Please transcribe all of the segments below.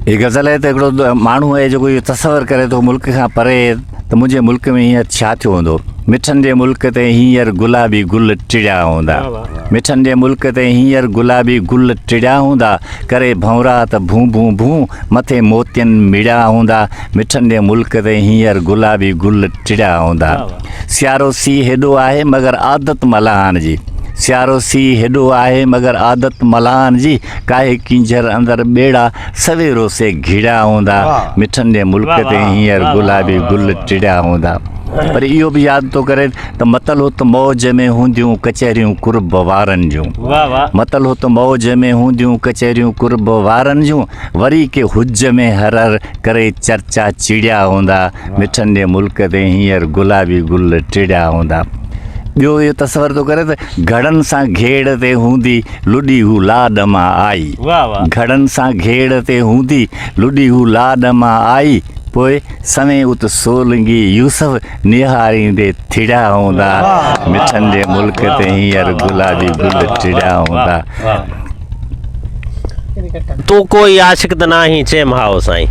هي غزل آهي ته هڪڙو ماڻهو آهي جيڪو اهو تصور ڪري ٿو ملڪ کان پري ته منهنجي ملڪ ۾ هينئر ڇا ٿيو هوندو مٺن جي ملڪ تي هينئر گلابي گل ٽڙيا هوندا مٺن جي ملڪ تي هينئر گلابي گل ٽڙيا هوندا ڪري ڀنورا ته ڀون ڀون ڀون مٿي موتين مڙيا هوندا مٺن جي ملڪ تي هينئر گلابي گل ٽڙيا هوندا سيارو سي هيڏو آهي مگر عادت ملاحن جي سيارو سي هيڏو آهي مگر عادت ملاحن جي ڪاهي ڪينجهر اندر ٻيڙا سويرو سي گهڙيا هوندا مٺن جي ملڪ تي هينئر گلابي گل ٽڙيا هوندا پر اهو به ياد ٿو ڪري ته متل هت موج ۾ هونديون ڪچهريون قرب وارن جون متل هت موج ۾ هونديون ڪچهريون قرب وارن جون وري ڪي حج ۾ هر هر ڪري چرچا چڙيا هوندا مٺن جي ملڪ تي هينئر گلابي گل ٽڙيا هوندا ٻيو اهو تصور ٿو ڪري ته گهڙن سان گهيڙ تي هوندي لڏي هو لاڏ مان آئي. گهڙن سان گهيڙ تي هوندي، لڏي هو لاڏ مان آئي. پوء سوين ات سولنگي يوسف نهاريندي ٿڙيا هوندا. مٺن جي ملڪ تي هينئر گلابي گل ٽڙيا هوندا. تون ڪوئي عاشق ته ناهين، چيم هائو سائين.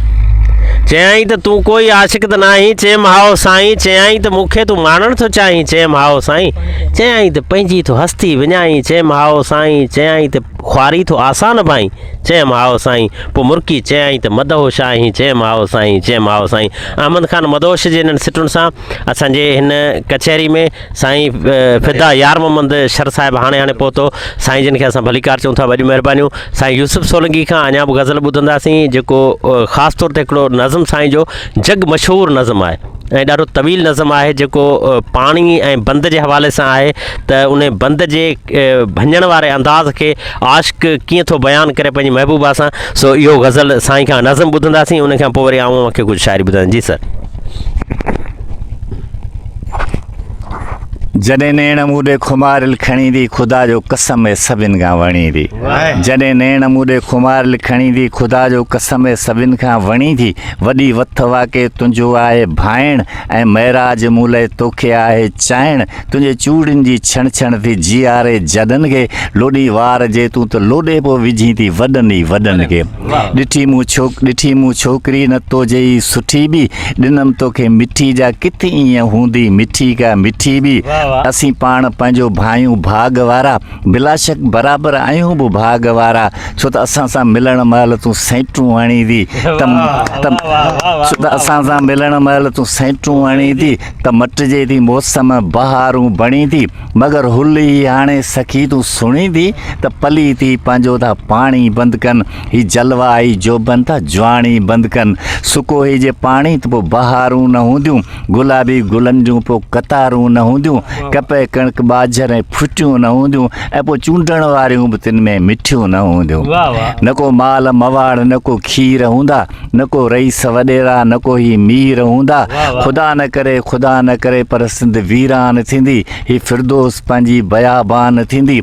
چيائين ته تون ڪوئي عاشق ته ناهين، چيم هائو سائين. چيائين ته مون کي تون ماڻڻ ٿو چاهين، چيم هائو سائين. چيائين ته پنهنجي ٿو هستي وڃائين، چيم هائو سائين. چيائين ته خواري ٿو آسان ڀائين، چيم هائو سائين. پوء مرڪي چيائين ته مدهوش آهين، چيم هائو سائين، چيم هائو سائين. احمد خان مدهوش جي انهن سٽن سان اسان جي هن ڪچهري ۾ سائين فدا يار محمد شر صاحب هاڻي هاڻي پهتو سائين جن کي اسان ڀليڪار چئون ٿا وڏيون مهربانيون سائين يوسف سولنگي کان اڃا به غزل ٻڌنداسين جيڪو خاص طور تي هڪڙو نظم سائين جو جڳ مشهور نظم آهي ۽ ڏاڍو طويل نظم آهي جيڪو پاڻي ۽ بند جي حوالي سان آهي ته ان بند جي ڀڃڻ واري انداز کي عاشق ڪيئن ٿو بيان ڪري پنهنجي محبوبا سان سو اهو غزل سائين کان نظم ٻڌنداسين ان کان پوء وري آئون اوهان کي ڪجهه شاعري ٻڌائيندس جي سر. جڏهن نيڻ مون ڏي خماريل کڻي ٿي خدا جو قسم اي سڀن کان وڻي ٿي جڏهن نيڻ مون ڏي خماريل کڻي ٿي خدا جو قسم اي سڀن کان وڻي ٿي وڏي وٿ واقعي تنهنجو آهي ڀائڻ ۽ معراج مون لئه توکي آهي چاهڻ تنهنجي چوڙين جي ڇڻ ڇڻ ٿي جيئاري جڏن کي، لوڏي وار جي تون ته لوڏي پو وجهين ٿي وڏن ئي وڏن کي. ڏٺي مون ڇوڪ ڏٺي مون ڇوڪري نه تو جهي سٺي به، ڏنم توکي مٺي جا ڪٿ ايئن هوندي مٺي ڪا مٺي به. اسين پاڻ پنهنجو ڀانيون ڀاڳ وارا، بلاشڪ برابر آهيون به ڀاڳ وارا، ڇو ته اسان سان ملڻ مهل تون سينٽون هڻين ٿي ته ته ڇو ته اسان سان ملڻ مهل تون سينٽون هڻين ٿي ته مٽجي ٿي موسم بهارون بڻي ٿي مگر هل هي هاڻي سکي تون سڻي ٿي ته پلي ٿي پنهنجو ٿا پاڻي بند ڪن هي جلوا هي جوڀن ٿا جواڻي بند ڪن سڪو هي جي پاڻي ته پوء بهارون نه هونديون گلابي گلن جون پوء قطارون نه هونديون ڪپهه ڪڻڪ ٻاجهر ۽ ڦٽيون نه هونديون ۽ پوء چونڊڻ واريون به تن ۾ مٺيون نه هونديون نه ڪو مال مواڙ نه ڪو کير هوندا نه ڪو رئيس وڏيرا نه ڪو هي مير هوندا خدا نه ڪري خدا نه ڪري پر سنڌ ويران ٿيندي هي فردوس پنهنجي بيابان ٿيندي.